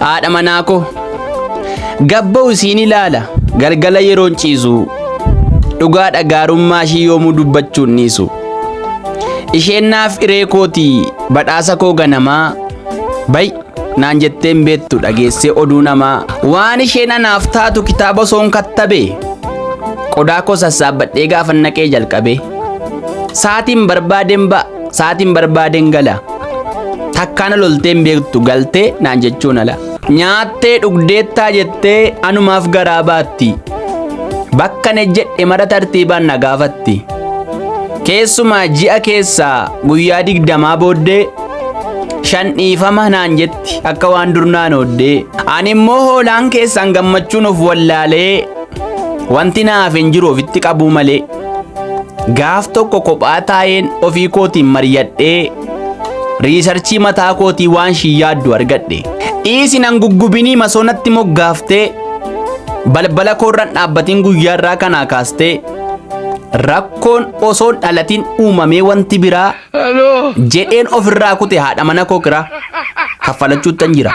Haadha manaa koo gabba'u isiin ilaala galgala yeroon ciisu dhugaadha gaarummaa ishii yoomuu dubbachuun dhiisu. Isheen naaf iree kooti badhaasa koo ganamaa bay naan jetteen beektu dhageessee oduu namaa waan isheen anaaf taatu kitaaba osoon kattabe qodaa koo sassaabbadhee gaafan naqee jalqabe saatiin barbaadeen ba'a saatiin barbaadeen gala takkaana lolteen beektu galtee naan jechuun ala nyaattee dhugdeettaa jettee anumaaf garaa baatti bakka ne jedhe mara tartiibaan na gaafatti keessumaa ji'a keessaa guyyaa 20 booddee 5 dhiifama naan jetti akka waan durnaan ooddee ani immoo hoolaan keessaan gammachuun of wallaalee wanti naaf hin jiru ofitti qabuu malee gaaf tokko kophaa taa'een ofii kootiin mari'adhee riisarchii mataa kootii waan ishii yaaddu argadhe dhiisi nan guggubinii masoonatti moggaaftee balbala koorran dhaabbatiin guyyaarraa kanaa kaastee rakkoon osoon dhalatiin uumamee wanti biraa jedheen ofirraa kute haadha mana koo kiraa kaffalachuuttan jira.